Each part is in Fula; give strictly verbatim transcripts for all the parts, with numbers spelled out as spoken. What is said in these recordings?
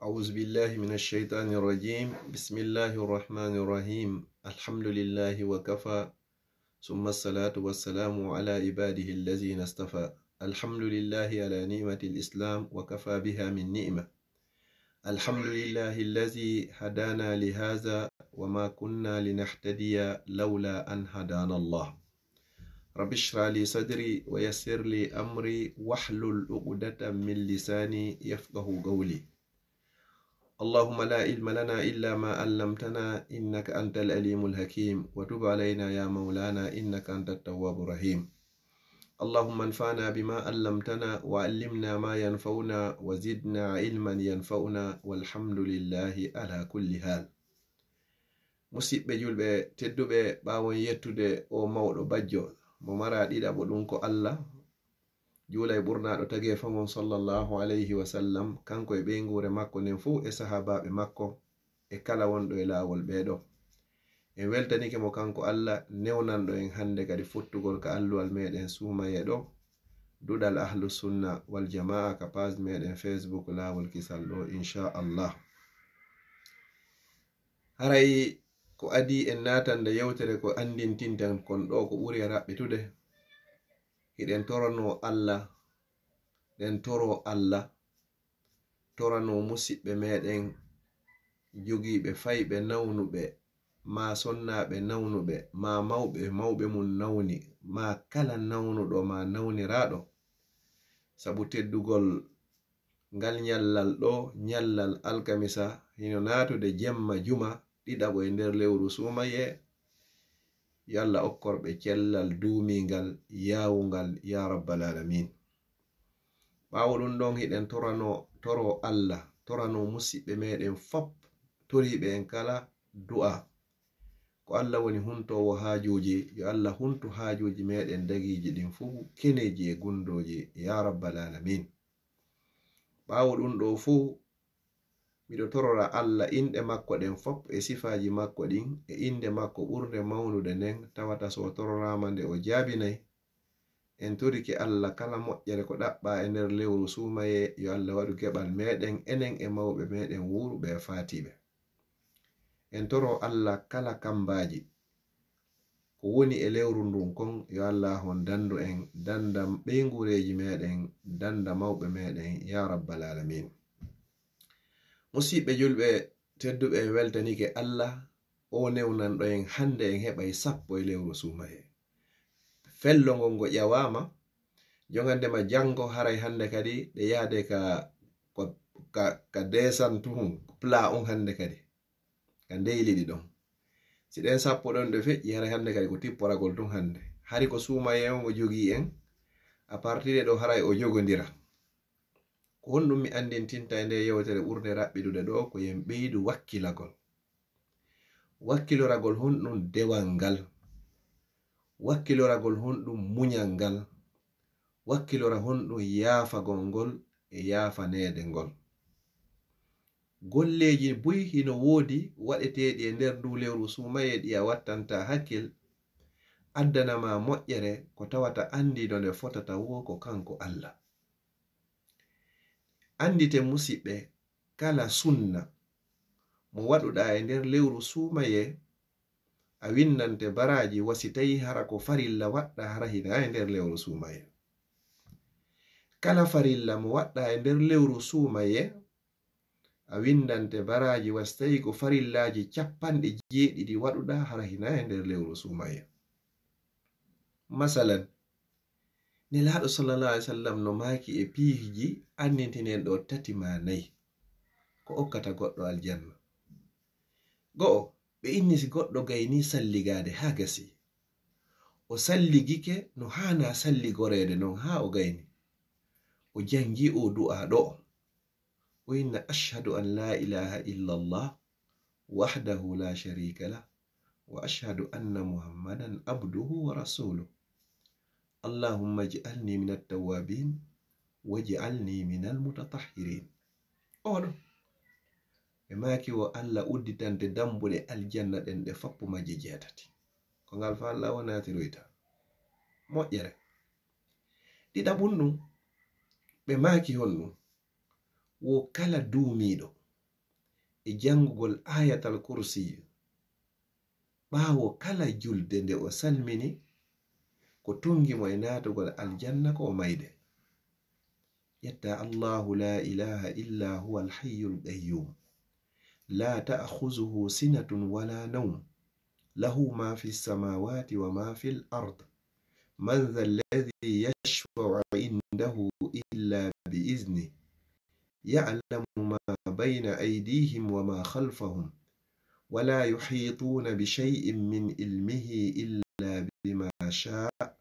أعوذ بالله من الشيطان الرجيم. بسم الله الرحمن الرحيم. الحمد لله وكفى، ثم الصلاة والسلام على عباده الذين اصطفى. الحمد لله على نعمة الإسلام وكفى بها من نعمة. الحمد لله الذي هدانا لهذا وما كنا لنهتدي لولا أن هدانا الله. رب اشرح لي صدري ويسر لي أمري واحلل عقدة من لساني يفقه قولي. اللهم لا علم لنا إلا ما علمتنا إنك أنت العليم الحكيم، وتب علينا يا مولانا إنك أنت التواب الرحيم. اللهم انفعنا بما علمتنا وعلمنا ما ينفعنا وزدنا علما ينفعنا والحمد لله على كل حال. Musiɓɓe julɓe tedduɓe, ɓaawon yettude o mawɗo bajjo mo mara ɗiɗaɓo ɗum ko Allah, juula e ɓurnaaɗo tageefo mon sallallahu alayhi wa sallam, kanko e ɓeynguure makko nden fuu e sahaabaaɓe makko e kala wonɗo e laawol ɓeeɗo. En weltanike mo kanko Allah newnanɗo en hannde kadi fottugol ka alluwal meɗen suumayee ɗo, duɗal Ahlu Sunna wal Jamaa ka page meɗen Facebook Laawol Kisal ɗo, inchallah. Haray ko adii en naatande yewtere ko anndintinten kon ɗo ko ɓuri e raɓɓitude. Hiɗen toranoo Allah, ɗen toroo Allah, toranoo musiɓɓe meɗen jogiiɓe fayɓe nawnuɓe, maa sonnaaɓe nawnuɓe, maa mawɓe mawɓe mum nawni, maa kala nawnuɗo maa nawniraaɗo. Sabu teddugol ngal ñallal ɗo, ñallal alkamisa, hino naatude jemma juma ɗiɗaɓo e nder lewru suumayee. Yo Allah okkor ɓe cellal duumingal, yaawungal, ya rabbal alamin. Ɓaawo ɗum ɗon, hiɗen torano, toro Allah, torano musiɓɓe meɗen fop, toriiɓe en kala du'a. Ko Allah woni huntoowo haajuuji, yo Allah huntu haajuuji meɗen dagiiji ɗin fuu, keneeji e gundooji, ya rabbal alamin. Ɓaawo ɗum ɗo fuu, miɗo torora Allah inɗe makko ɗen fop e sifaaji makko ɗin e innde makko ɓurnde mawnude nden, tawata so o tororaama nde o jaabinay. En torike Allah kala moƴƴere ko ɗaɓɓaa e nder lewru suumayee, yo Allah waɗu geɓal meɗen, enen e mawɓe meɗen wuuruɓe e faatiiɓe. En toro Allah kala kambaaji ko woni e lewru ndun kon, yo Allah on dandu en, danda ɓeynguureeji meɗen, danda mawɓe meɗen, ya rabbal alamin. Musiɓɓe julɓe tedduɓe, en weltanike Allah, o newnanɗo en hannde en heɓay sappo e lewru suumayee. Fello ngon ngo ƴawaama, jongandema janngo haray hannde kadi ɗe yaade ka, ko, ka, ka desan tun, pla on hannde kadi. Ka ndeyli ɗi ɗon. Si ɗen sappo ɗon ɗe feƴƴi, haray hannde kadi ko tipporagol tun hannde. Hari ko suumayee on o jogii en, à partir de ɗo haray o jogondiran. Ko honɗum mi anndintinta e nde yewtere ɓurnde raɓɓiɗude ɗo? Ko yen ɓeydu wakkilagol. Wakkiloragol honɗum dewal ngal? Wakkiloragol honɗum muñal ngal? Wakkilora honɗum yaafagol ngol e yaafaneede ngol? Golleeji buy hino woodi waɗeteeɗi e nder ndu lewru suumayee ɗi a wattanta hakkil, addana ma moƴƴere ko tawata anndiiɗo nde fotata woo ko kanko Allah. Anndite musiɓɓe, kala sunna mo waɗuɗaa e nder lewru suumayee, a winndante baraaji wa si tawii hara ko farilla waɗɗaa hara hinaa e nder lewru suumayee. Kala farilla mo waɗɗaa e nder lewru suumayee, a winndante baraaji wa si tawii ko farillaaji cappanɗe jeeɗiɗi waɗuɗaa hara hinaa e nder lewru suumayee. Masalan, Nelaaɗo sallallahu alaihi wasallam no maaki e piiji anndintinen ɗo tati maa nayi ko okkata goɗɗo aljanna. Go'o, ɓe inni si goɗɗo gaynii salligaade haa gasii, o salligike no haanaa salligoreede non haa o gayni, o janngii oo du'aa ɗo'o. O inna: "Ashhadu an la ilaha illa Allah wahdahu la sharika lah, wa ashhadu anna Muhammadan abduhu wa rasuluh. Allahumma ij'alni min at-tawwabin, waj'alni min al-mutatahhirin." Oɗo, ɓe maaki wo Allah udditante dambuɗe aljanna ɗen ɗe fappu majje jeetati. Ko ngal fa Allah o naatiroyta. Moƴƴere. Ɗiɗaɓun ɗum, ɓe maaki honɗum? Wo kala duumiiɗo, e janngugol Ayatal Kursi ɓaawo kala julde nde o salmini, ko tunngi mo e naatugol aljanna ko o mayde. Ƴetta Allahu la ilaha illa huwa alhayyul qayyum. La ta'khuzuhu sinatun wala nawm. Lahu ma fi samawati wa ma fil ard. Man dha alladhi yashfa'u indahu illa bi idhnih. Ya'lamu ma bayna aydihim wa ma khalfahum. Wa la yuhituna bi shay'in min ilmihi illa bima sha'a.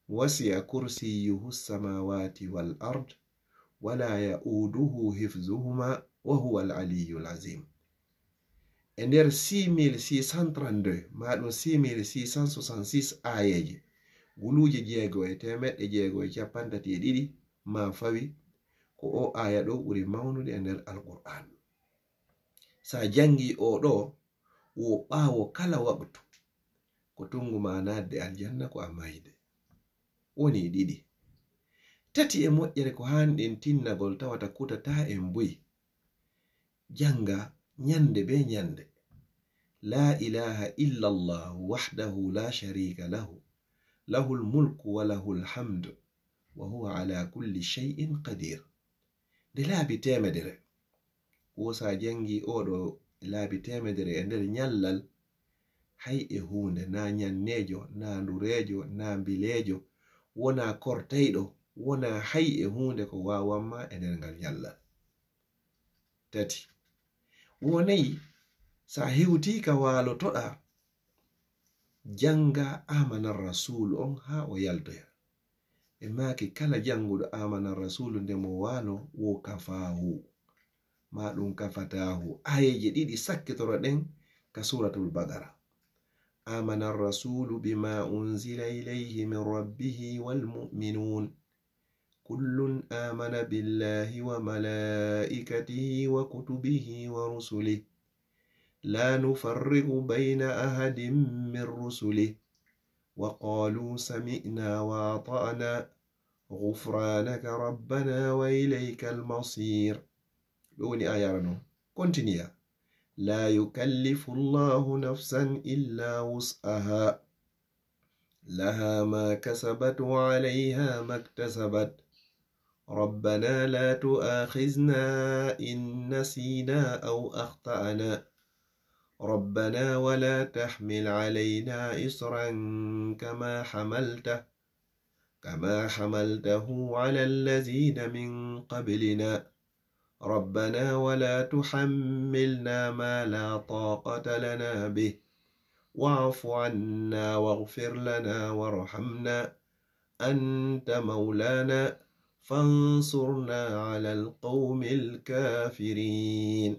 Wasi'a kursiyyuhu as-samawati wal ard, wa la ya'uduhu hifzuhuma, wa huwa al-aliyyul azim. E nder six mille six cent trente-deux, maa ɗum six mille six cent soixante-six aayeeje, guluuje jeego e teemeɗɗe jeego e cappanɗe tati e ɗiɗi, maa fawi, ko o aaya ɗo ɓuri mawnude e nder Alqur'aan. So a janngii o ɗo, wo ɓaawo kala waqtu, ko tunngu ma naatde aljanna ko a mayde. Woni ɗiɗi. Tati e moƴƴere ko haanɗen tinnagol tawata kutataa en buy. Jannga ñannde bee ñannde. La ilaha illa Allah wahdahu la sharika lahu. Lahul mulku wa lahul hamdu. Wa huwa ala kulli shay'in qadir. Nde laabi teemedere. Wo so a janngii oo ɗoo laabi teemedere e nder ñallal, hay e huunde, naa ñanneejo, naa ndureejo, naa mbileejo, wonaa kortayɗo, wonaa hay e huunde ko waawan ma e nder ngal ñallal. Tati. Wo nayi, so a hewtii ka waalotoɗaa, jannga Aamanar Rasuulu on haa o yaltoya. Ɓe maaki kala jannguɗo Aamanar Rasuulu nde mo waalo wo kafaahu, maa ɗum kafataahu. Aayeeje ɗiɗi sakkitoro ɗen ka Suuratul Baqara. Aamanar Rasuulu bimaa unzila ilayhi min rabbihi wal mu'minuun. Kullun aamana billahi wa malaa'ikatihi wa kutubihi wa rusulihi. لا نفرق بين أحد من رسله وقالوا سمعنا وأطعنا غفرانك ربنا وإليك المصير. Ɗo woni ayara non. Continue. لا يكلف الله نفسا إلا وسعها. لها ما كسبت وعليها ما اكتسبت. ربنا لا تؤاخذنا إن نسينا أو أخطأنا. ربنا ولا تحمل علينا إصرا كما حملته، كما حملته على الذين من قبلنا. ربنا ولا تحملنا ما لا طاقة لنا به، واعف عنا واغفر لنا وارحمنا، أنت مولانا فانصرنا على القوم الكافرين.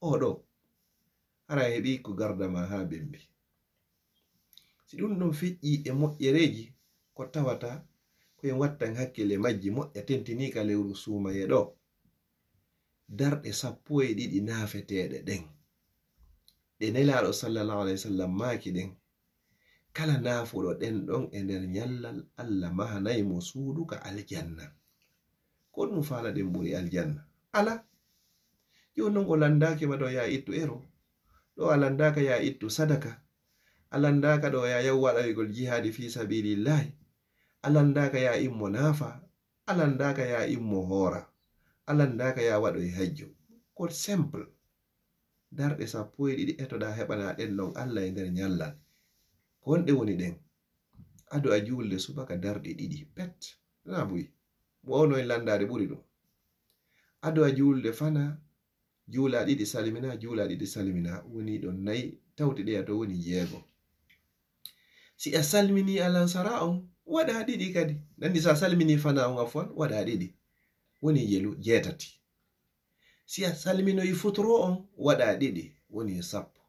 Oɗo, hara a heɓi ko garda ma haa bembi. Si ɗum ɗon feƴƴi e moƴƴereeji, ko tawata ko en wattan hakkille majji moƴƴa tentiniika lewru suumaye ɗo. Darɗe sappo e ɗiɗi naafeteeɗe ɗen, ɗe Nelaaɗo sallallahu alayhi wa sallam maaki ɗen, kala naafuɗo ɗen ɗon e nder ñallal, Allah mahanay mo suudu ka aljanna. Ko ɗum faalaɗen ɓuri aljanna? Alaa. Jooni non o lanndaaki ma ɗo yaa ittu ero, ɗo a lanndaaka yaa ittu sadaka, a lanndaaka ɗo yaa yahu waɗoygol jihaadi fii sabiilillaahi, a lanndaaka yaa immo naafa, a lanndaaka yaa immo hoora, a lanndaaka yaa waɗoy hajju. Ko simple. Darɗe sappo e ɗiɗi etoɗaa heɓanaa ɗen ɗon Allah e nder ñallal. Ko honɗe woni ɗen? Ado a juulde subaka darɗe ɗiɗi pet, naa buy. Mo wawno en lanndaade ɓuri ɗum. Ado a juulde fana, juula ɗiɗi salmina, juula ɗiɗi salmina, woni ɗon nayi, tawti ɗeya to woni jeego. Si a salmini alansara on, waɗa ɗiɗi kadi. Nandi so a salmini fana on afwan, waɗa ɗiɗi. Woni jelu, jeetati. Si a salminoyi futuro on, waɗa ɗiɗi, woni sappo.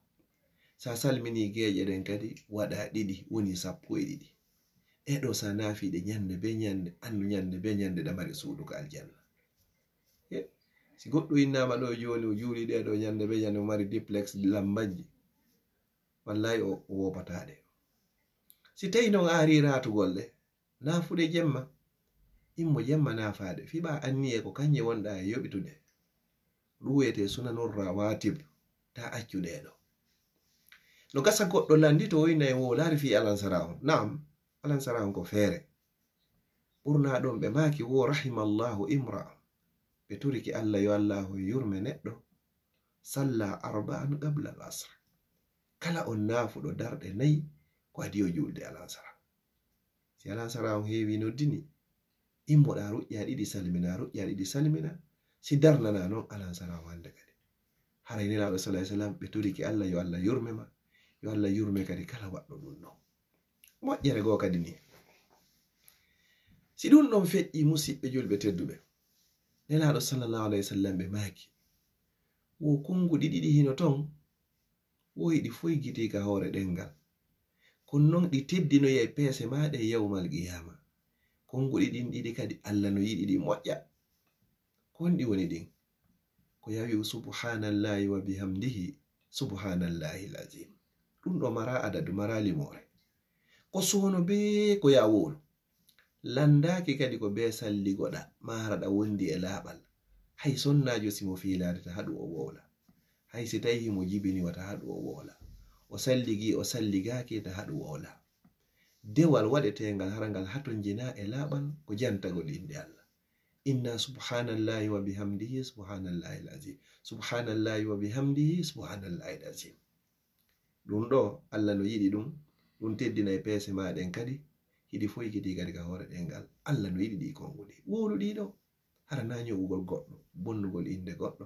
Si a salmini geeƴe ɗen kadi, waɗa ɗiɗi, woni sappo e ɗiɗi. E ɗo so a naafi ɗe ñande be ñande, annu ñande be ñande ɗa mari suudu ka aljanna. He, si goɗɗo innama ɗo jooni o juuli ɗe ɗo ñande be ñande o mari duplex lambajji, wallahi o, o wopataa ɗe. Si tawi non a ari raatugol ɗe, naafuɗe jemma, immo jemma naafaɗe, fiɓa anniye ko kanje wonɗa e yoɓitude. Ɗum wiyetee sunanur rawatib. Ta accu ɗee ɗoo. No gasa goɗɗo lanndito woyna e wowlaare fii alansara on. Naam, alansara on ko feere. Ɓurnaa ɗon ɓe maaki wo rahimallahu imra'a. Ɓe toriki Alla yo Allaahu yurme neɗɗo. Salla arba'an qabla al-asr. Kala on naafuɗo darɗe nay ko adii o juulde alansara. Si alansara on heewi noddini, immoɗaa ruƴƴaa ɗiɗi salmina, ruƴƴaa ɗiɗi salmina. Si darnanaa non, alansara on hannde kadi. Haray Nelaaɗo sallallahu alaihi wasallam ɓe toriki Alla yo Alla yurme ma, yo Alla yurme kadi kala waɗɗo ɗum ɗon. Moƴƴere goo kadi ni. Si ɗum ɗon feƴƴi, musiɓɓe julɓe tedduɓe, Nelaaɗo sallallahu alaihi wasallam ɓe maaki, wo konnguɗi ɗiɗi hino ton, wo hiɗi foygitii ka hoore ɗemngal. Kono non ɗi teddinoyay peese maaɗa e yawmal qiyaama. Konnguɗi ɗin ɗiɗi kadi Alla no yiɗi ɗi moƴƴa. Ko honɗi woni ɗin? Ko yaa wi'u subhanallahi wa bihamdihi, subhanallahil azim. Ɗum ɗo mara adadu, mara limoore. Ko soono bee ko yaa wowlu. Lanndaaki kadi ko bee salligoɗa, maa hara ɗa wondi e laaɓal. Hay sonnaajo si mo fiilaade ta haɗu o wowla. Hay si tawi himo jibini wata haɗu o wowla. O salligi, o salligaaki ta haɗu wowla. Dewal waɗeteengal hara ngal hatonjinaa e laaɓal ko jantagol innde Alla. Inna subhanallahi wa bihamdihi, subhanallahil azim. Subhanallahi wa bihamdihi, subhanallahil azim. Ɗum ɗo, Alla no yiɗi ɗum, ɗum teddinay peese maa ɗen kadi, hiɗi foygitii kadi ka hoore ɗemngal. Alla no yiɗi ɗii konnguɗi. Wowlu ɗii ɗo, hara naa ño'ugol goɗɗo, bonnugol innde goɗɗo,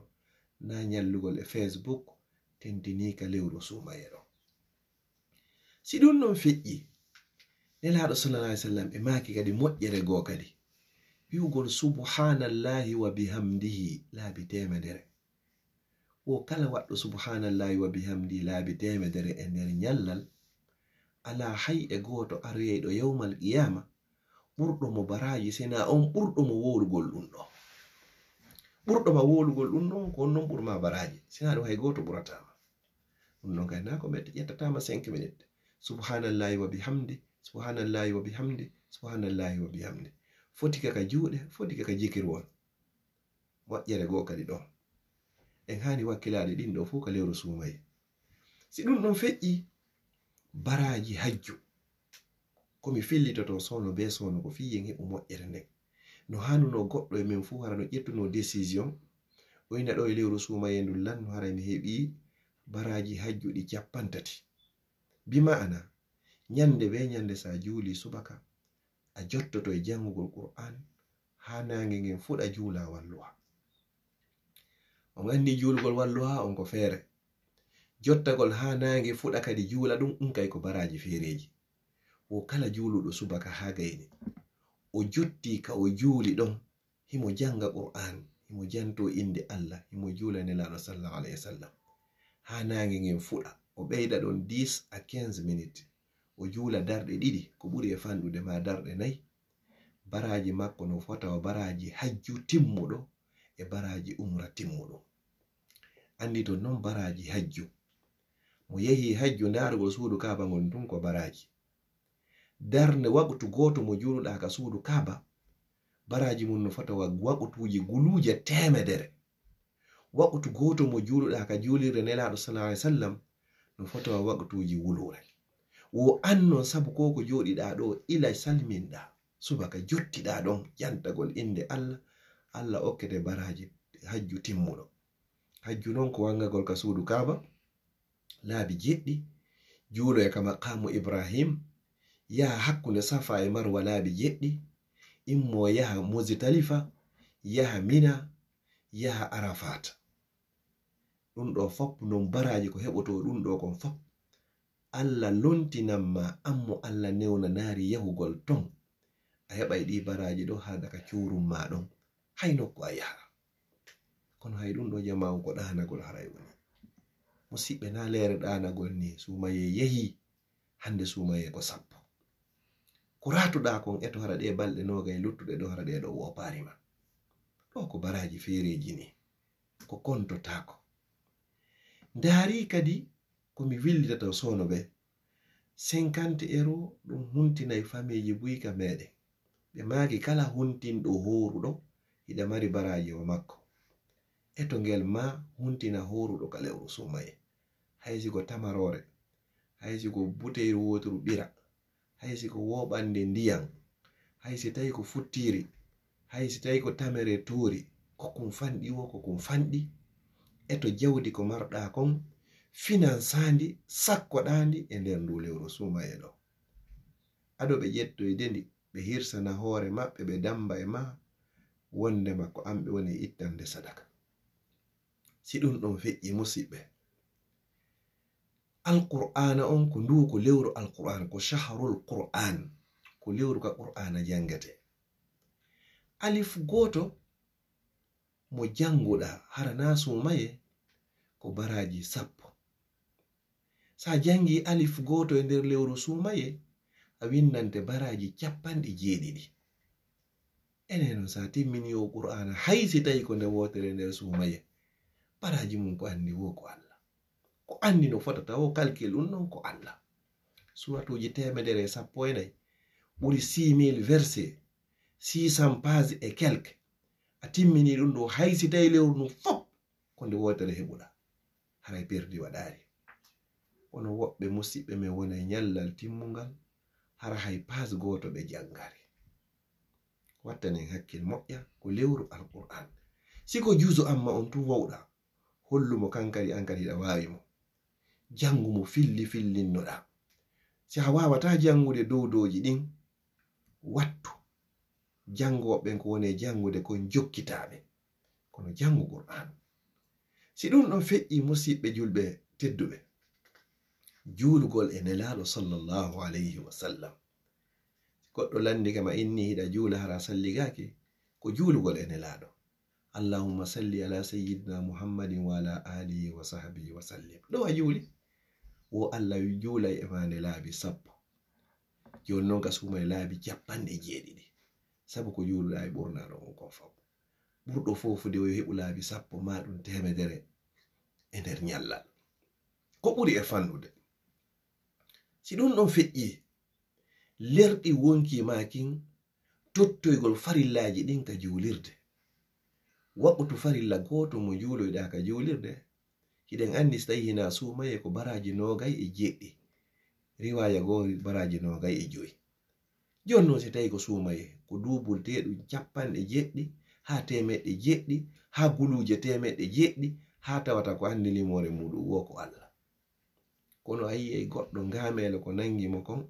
naa ñallugol e Facebook, tentinii ka lewru suumayee ɗo. Si ɗum ɗon feƴƴi, Nelaaɗo sallallahu alaihi wasallam e maaki kadi moƴƴere goo kadi, wi'ugol subhanallahi wa bihamdihi laabi teemedere. Wo kala waɗɗo subhanallahi wa bihamdihi laabi teemedere e nder ñallal, alaa hay e gooto aroyayɗo yawmal qiyaama ɓurɗo mo baraaji, sinaa on ɓurɗo mo wowlugol ɗum ɗo. Ɓurɗo ma wowlugol ɗum ɗon, ko on non ɓur ma baraaji, sinaa ɗum hay gooto ɓurataa ma. Ɗum ɗon kay, naa ko ɓe ƴettataa ma cinq minutes. Subhanallahi wa bihamdi, subhanallahi wa bihamdi, subhanallahi wa bihamdi. Foti ka ka juuɗe, foti ka ka jikirwol. Moƴƴere goo kadi ɗon. En haani wakkilaade ɗin ɗo fof ka lewru suumayee. Si ɗum ɗon feƴƴi, baraaji hajju. Ko mi fillitoto soono bee soono ko fii yen heɓu moƴƴere nden. No haanunoo goɗɗo e men fof hara no ƴettunoo décision, o ina ɗo e lewru suumayee ndu lannu haray mi heɓii baraaji hajju ɗi cappanɗe tati. Bi ma'ana, ñannde bee ñannde so a juulii subaka, a jottoto e janngugol Qur'aan haa naange ngen fuɗa juulaa walluha. On anndi juulugol walluha on ko feere. Jottagol haa naange fuɗa kadi juula ɗum, ɗum kay ko baraaji feereeji. Wo kala juuluɗo subaka haa gayni, o jottii ka o juuli ɗon, himo jannga Qur'aan, himo jantoo innde Alla, himo juula Nelaaɗo sallallahu alayhi wa sallam. Haa naange ngen fuɗa, o ɓeyda ɗon dix à quinze minutes. O juula darɗe ɗiɗi, ko ɓuri e fanɗude maa darɗe nay. Baraaji makko no fota wa baraaji hajju timmuɗo e baraaji umra timmuɗo. Anndito non baraaji hajju. Mo yehi hajju ndaarugol suudu Kaaba ngon tun ko baraaji. Darnde waqtu gooto mo juuluɗaa ka suudu Kaaba, baraaji mun no fota wa waqtuuji guluuje teemedere. Waqtu gooto mo juuluɗaa ka juulirde Nelaaɗo sallallahu alaihi wasallam no fota wa waqtuuji wuluure. Wo an non sabu ko ko jooɗiɗaa ɗo ila salminɗaa, subaka jottiɗaa ɗon jantagol innde Alla, Alla okkete baraaji hajju timmuɗo. Hajju non ko wangagol ka suudu Kaaba laabi jeɗɗi, juuloya ka maqaamu Ibrahim, yaha hakkunde Safa e Marwa laabi jeɗɗi, immo yaha Muzitalifa, yaha Mina, yaha Arafat. Ɗum ɗo fop non baraaji ko heɓotoo ɗum ɗo kon fop. Alla lontinan ma, an mo Alla newnanaari yahugol ton. A heɓay ɗi baraaji ɗo haa daga cuurum ma ɗon. Hay nokku a yaha. Kono hay ɗum ɗo jamaa on ko ɗaanagol haray woni. Musiɓɓe, na leere ɗaanagol ni, suumayee yehi, hannde suumayee ko sappo. Ko raatuɗaa kon eto hara ɗe balɗe noogay luttuɗe ɗo hara ɗe ɗo woopaari ma. Ɗo ko baraaji feereeji ni. Ko kontotaako. Ndaari kadi ko mi willitata soono ɓe. Cinquante euro ɗum huntinay famiiji buy ka meeɗen. Ɓe maaki kala huntinɗo hooruɗo hiɗa mari baraaji o makko. E to ngel ma huntina hooruɗo ka lewru suumaye. Hay si ko tamaroore, hay si ko buteyru wooturu ɓira, hay si ko woɓande ndiyan, hay si tawi ko futtiiri, hay si tawi ko tamere tuuri, ko kun fanɗi wo, ko kun fanɗi. E to jawdi ko marɗaa kon, finansaandi, sakkoɗaandi e nder ndu lewru suumaye ɗo. Ado ɓe ƴettoyde ndi, ɓe hirsana hoore maɓɓe, ɓe damba e ma, wondema ko an ɓe woni ittande sadaka. Si ɗum ɗon feƴƴi, musiɓɓe, Alqur'aana on ko ndu, ko lewru Alqur'aan, ko shahrul Qur'aan, ko lewru ka Qur'aana jangete. Alif gooto mo janguɗa, hara na suumaye, ko baraaji sappo. Sa jangi alif gooto e nder lewru suumaye, a windante baraaji capanɗe jeeɗiɗi. Enen non, sa timmini o Qur'aana, hay si tawi ko nde wootere nder suumaye, baraaji mum ko anndi wo ko Alla. Ko anndi no fotata wo, calcul ɗum non ko Alla. Suuratuuji teemedere e sappo e nayi, ɓuri six mille verset, six cents page et quelque. A timmini ɗum ɗo, hay si tawi lewru ndun fof ko nde wootere heɓuɗa, haray perdi waɗaali. Kono woɓɓe musiɓɓe men wona e ñallal timmungal, hara hay paas gooto ɓe janngari. Wattanen hakkil moƴƴa, ko lewru Alqur'aan. Si ko juzu amma on tun wowɗa, hollu mo kan kadi, an kadi hiɗa waawi mo. Janngu mo filli fillinnoɗa. Si a waawataa janngude dowdooji ɗin, wattu. Janngooɓe ɓen ko woni e janngude kon jokkitaaɓe. Kono janngu Qur'aan. Si ɗum ɗon feƴƴi, musiɓɓe julɓe tedduɓe, juulugol e Nelaaɗo sallallahu alayhi wa sallam. Si goɗɗo lanndike ma inni hiɗa juula hara salligaaki, ko juulugol e Nelaaɗo. Allahumma salli ala sayyidina Muhammadin wa ala alihi wa sahbihi wa sallim. Ɗo a juuli, wo Allah wi juulay e ma nde laabi sappo. Jooni non ka suumay laabi capanɗe jeeɗiɗi. Sabu ko juuluɗa e ɓurnaaɗo on kon fof. Ɓurɗo foofude o yo heɓu laabi sappo, ma ɗum teemedere e nder ñallal. Ko ɓuri e fanɗude. Si ɗum ɗon feƴƴi, lerɗi wonki ma kin tottoygol farillaaji ɗin ka juulirde. Waɓɓutu farilla gooto mo juuloyɗaa ka juulirde. Hiɗen anndi si tawii hinaa suumayee ko baraaji noogay e jeɗɗi. Riwaaya goo baraaji noogay e joy. Jooni non si tawii ko suumayee, ko duubulteeɗum capanɗe jeɗɗi haa teemeɗɗe jeɗɗi, haa guluuje teemeɗɗe jeɗɗi, haa tawata ko anndi limoore muuɗum woo ko Alla. Kono a yi'ay goɗɗo ngaameelo ko nanngi mo kon,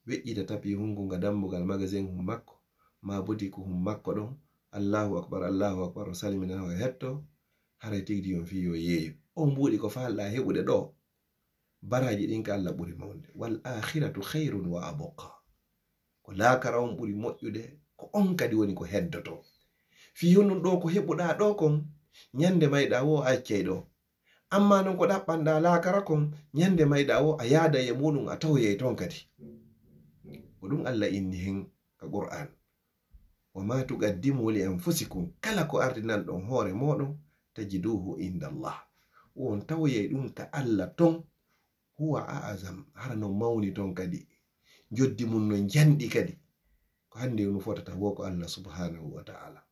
weƴƴita tapi hunngu nga dambugal magasin hum makko, maa boutique hum makko ɗon, Allahu akbar, Allahu akbar, o salmina o hetto, haray tigi on fii yo yeeyu. On mbuuɗi ko faalɗaa heɓude ɗoo, baraaji ɗin ka Alla ɓuri mawnde. Wal aakhiratu khayrun wa abqa. Ko laakara on ɓuri moƴƴude, ko on kadi woni ko heddotoo. Fii honɗun ɗoo ko heɓuɗaa ɗoo kon, ñande mayɗaa woo a accay ɗoo. Ammaa non ko ɗaɓɓanɗaa laakara kon, ñande mayɗaa woo a yaaday e muuɗum, a tawoyay ton kadi. Ko ɗum Alla inni hen ka Qur'aan. Wa ma tuqaddimu li anfusikum, kala ko ardinanɗon hoore mooɗon, tajiduhu inda Allah. On tawoyay ɗum ka Alla ton, huwa a'zam, hara no mawni ton kadi. Njoddi mum no njanɗi kadi. Ko hannde no fotata woo ko Alla subhanahu wa ta'ala.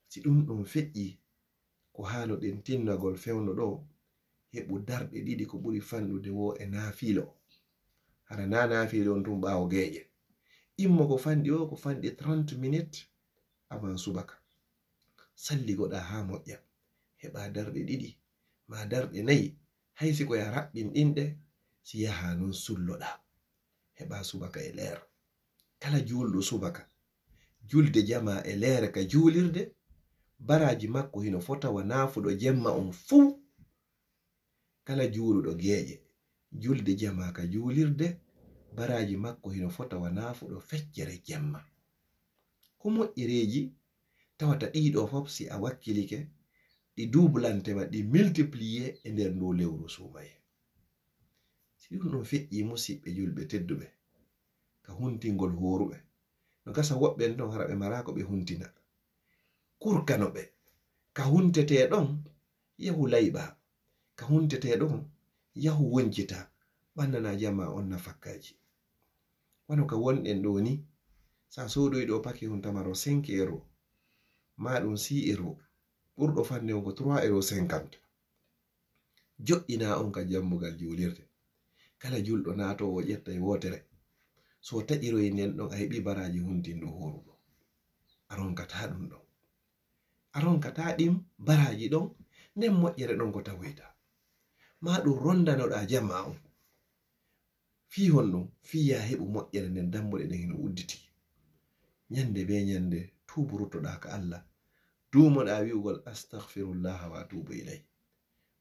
Si ɗum ɗon feƴƴi, ko haanuɗen tinnagol fewndo ɗoo, heɓu darɗe ɗiɗi ko ɓuri fanɗude woo e naafiilo. Hara naa naafiilo on tun ɓaawo geeƴe. Immo ko fanɗi o, ko fanɗi trente minutes avant subaka. Salligoɗaa haa moƴƴa. Heɓaa darɗe ɗiɗi, maa darɗe nayi, hay si ko ya raɓɓin ɗin ɗe, si yahaa non sulloɗaa. Heɓaa subaka e leer. Kala juulɗo subaka, julde jamaa e leere ka juulirde, baraaji makko hino fota wa naafuɗo jemma on fow. Kala juuluɗo geeƴe, julde jamaa ka juulirde, baraaji makko hino fota wa naafuɗo feccere jemma. Ko moƴƴereeji tawata ɗii ɗoo fof, si a wakkilike, ɗi duublante ma, ɗi multiplier e nder ndu lewru suumayee. Si ɗum ɗon feƴƴii, musiɓɓe julɓe tedduɓe, ka huntingol hooruɓe, no gasa woɓɓe en ɗon hara ɓe maraa ko ɓe huntina. Kurkano ɓe, ka huntetee ɗon, yahu layɓaa, ka huntetee ɗon, yahu woncitaa, ɓannanaa jamaa on nafakkaaji. Wano ka wonɗen ɗoo ni, si a soodoyi ɗoo paki hun tamaro cinq euros, maa ɗum six euros, Ɓurɗo fanne on ko trois euros cinquante. Joɗɗinaa on ka dammugal juulirde. Kala julɗo naatoowo ƴettay wootere. So taƴiroyi nden ɗon, a heɓi baraaji huntinɗo hooruɗo. A ronkataa ɗum ɗon. A ronkataa ɗin baraaji ɗon, nden moƴƴere ɗon ko tawoyta. Maa ɗum rondanoɗaa jamaa on. Fii honɗum? Fii yaa heɓu moƴƴere nden, dammuɗe ɗen hino udditi. Ñande bee ñande, tuubu, ruttoɗaa ka Allah. Duumoɗaa wi'ugol, "Astaghfirullah wa atubu ilay."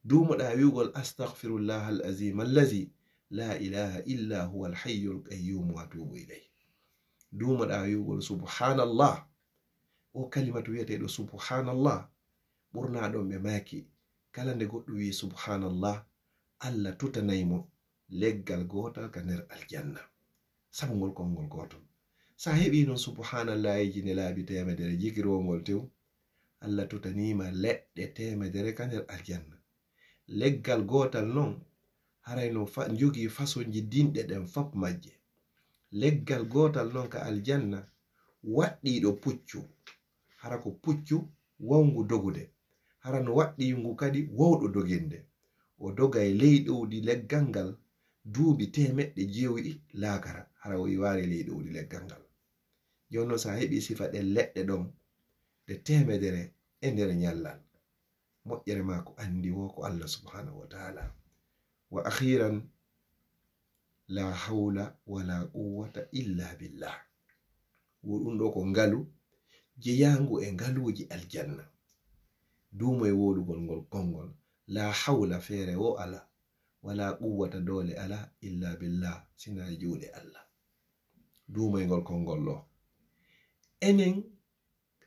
Duumoɗaa wi'ugol, "Astaghfirullah al azim allazi la ilaha illa huwa al hayyul qayyum wa atubu ilay." Duumoɗaa wi'ugol, "Subhanallah." O kalimatu wi'eteeɗo subhanallah, ɓurnaa ɗon ɓe maaki, kala nde goɗɗo wi'i subhanallah, Allah tutanay mo leggal gootal ka nder aljanna. Sabu ngol konngol gootol. Sa heɓii non subhanallahiiji nelaaɓi teemedere jikiroo ngol tew, Allah tutanii ma leɗɗe teemedere ka nder aljanna. Leggal gootal non, haray no fa-, jogii fasonji dinɗe ɗen fop majje. Leggal gootal non ka aljanna, waɗɗiiɗo puccu, hara ko puccu wawngu dogude, hara no waɗɗii ngu kadi wawɗo doginde. O dogay ley ɗowdi leggal ngal duuɓi teemeɗɗe jeewiɗi laakara, hara o iwaali ley ɗowdi leggal ngal. Jooni non, sa heɓii sifa ɗen leɗɗe ɗon ɗe teemedere e nder ñallal, moƴƴere maa ko anndi wo ko Allah subhanahu wa ta'ala. Wa akhiran, la hawla wala quwwata illa billah. Wo ɗum ɗo ko ngalu jeyaangu e ngaluuji aljanna. Duumo e wowlugol ngol konngol, la hawla, feere wo ala, wala quwwata, doole ala, illa billah, sina e juuɗe Allah. Duumo e ngol konngol ɗo. Enen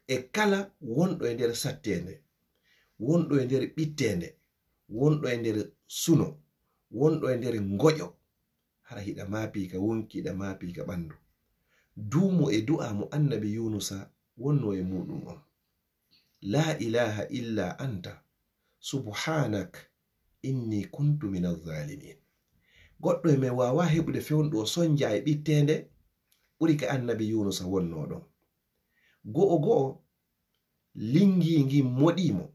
e kala wonɗo e nder satteende, wonɗo e nder ɓitteende, wonɗo e nder suno, wonɗo e nder ngoƴo, hara hiɗa maapii ka wonki, hiɗa maapii ka ɓanndu. Duumo e du'aa mo Annabi Yuunusa wonnoo e muuɗum on. La ilaha illa anta, subhanak, inni kuntu minaz zalimin. Goɗɗo e men waawaa heɓude fewndo o sonja e ɓitteende ɓuri ka Annabi Yuunusa wonnoo ɗon. Go'o go'o, linngii ngin moɗii mo.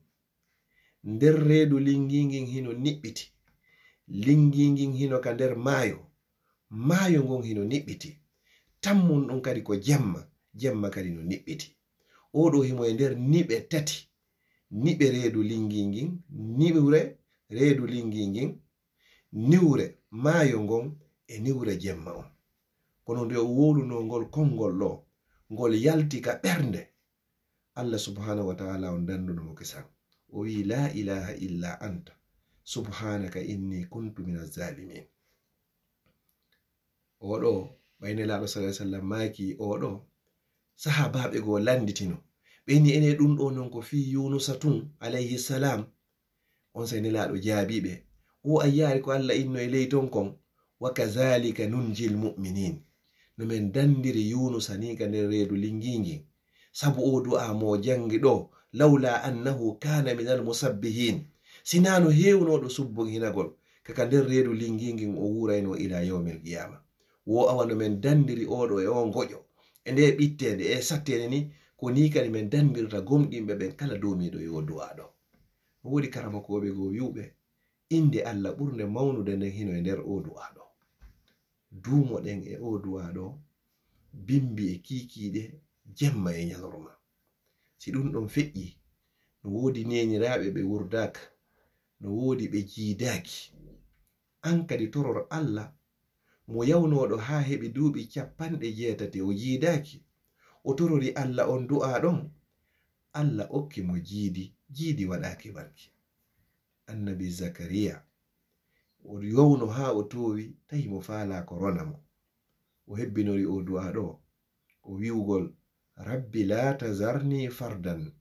Nder reedu linngii ngin hino niɓɓiti. Linngii ngin hino ka nder maayo. Maayo ngon hino niɓɓiti. Tammun ɗum kadi ko jemma, jemma kadi no niɓɓiti. Oo ɗoo himo e nder niɓe tati. Niɓe reedu linngii ngin, niɓre reedu linngii ngin, niwre maayo ngon e niwre jemma on. Kono nde o wowlunoo ngol konngol ɗoo, ngol yalti ka ɓernde, Allah subhanahu wa ta'ala on danduno mo kisan. O wi'i, "La ilaha illa anta, subhanaka inni kuntu minaz zalimin." Oo ɗoo, ɓay Nelaaɗo sallallahu alaihi wasallam maaki oo ɗoo, sahaabaaɓe goo landitino. Ɓe inni, "Ene ɗum ɗoo non ko fii Yuunusa tun, alayhi salam?" Onsay Nelaaɗo jaabii ɓe, "O a yi'aali ko Allah inno e ley ton kon, wa kazalika nunjil mu'minin." No men dandiri Yuunusa nii ka nder reedu linngii ngin. Sabu oo du'aa mo janngi ɗoo, "Lawla annahu kana minal musabbihin." Sinaa no heewunooɗo subbo hinagol ka, ka nder reedu linngii ngin, o wuurayno ila yawmil qiyama. Wo awa no men dandiri oo ɗoo e oo ngoƴo e nde ɓitteende e satteende nii, ko nii kadi men dandirta gomɗinɓe ɓen kala duumiiɗo e oo du'aa ɗoo. No woodi karamokooɓe goo wi'uɓe, innde Allah ɓurnde mawnude nden hino e nder oo du'aa ɗoo. Duumoɗen e oo du'aa ɗoo, bimbi e kiikiiɗe, jemma e ñalorma. Si ɗum ɗon feƴƴi, no woodi neeniraaɓe ɓe wurdaaka, no woodi ɓe jiidaaki. An kadi toror Allah, mo yawnooɗo haa heɓi duuɓi capanɗe jeetati o jiidaaki, o torori Allah on du'aa ɗon, Allah okki mo jiidi, jiidi waɗaaki barki. Annabi Zakariya, o yawno haa o toowi, tawi mo faalaa ko rona mo. O hebbinori oo du'aa ɗoo, o wi'ugol, "Rabbi la tazarni fardan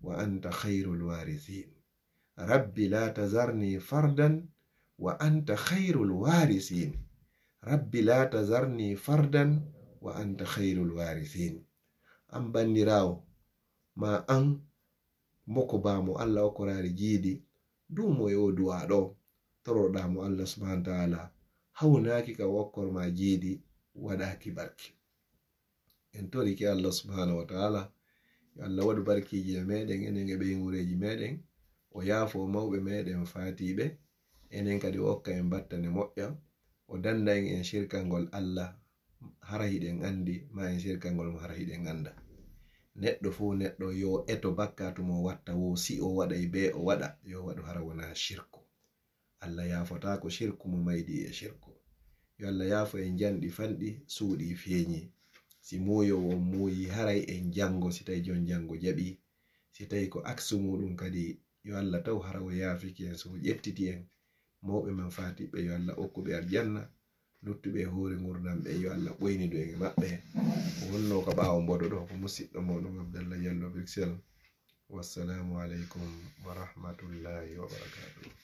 wa anta khayrul warithin. Rabbi la tazarni fardan wa anta khayrul warithin. Rabbi la tazarni fardan wa anta khayrul warithin." An banndiraawo, ma an moko baa mo Allah okkoraari jiidi, duumo e oo du'aa ɗoo, toroɗaa mo Allah subhanahu wa ta'ala, hawnaaki ka o okkor ma jiidi, waɗaaki barki. En torike Allah subhanahu wa ta'ala, Yo Allah waɗu barkiiji e meɗen, enen e ɓeynguureeji meɗen. O yaafo mawɓe meɗen faatiiɓe. Enen kadi o okka en battane moƴƴa. O dannda en e sirkangol Allah, hara hiɗen anndi, ma en sirkangol mo, hara hiɗen annda. Neɗɗo fof neɗɗo yo eto bakkaatu mo watta wo, si o waɗay bee o waɗa, yo waɗu hara wonaa sirku. Allah yaafotaako sirku mo maydi e sirku. Yo Allah yaafo en janɗi fanɗi, suuɗi feeñi. Si muuyo on muuyi, haray en janngo, si tawi jon janngo jaɓi. Si tawi ko aksu muɗum kadi, yo Allah taw hara o yaafiki en, so o ƴettiti en. Mawɓe men faatiɓe, yo Allah okku ɓe aljanna. Luttuɓe e hoore ngurdam ɓe, yo Allah ɓoynidu en e maɓɓe. Ko wonnoo ko ɓaawo mbodo ɗo, ko musiɗɗo moɗon Abdallah Diallo Bruxelles. Wassalamu aleykum wa rahmatullahi wa barakatuh.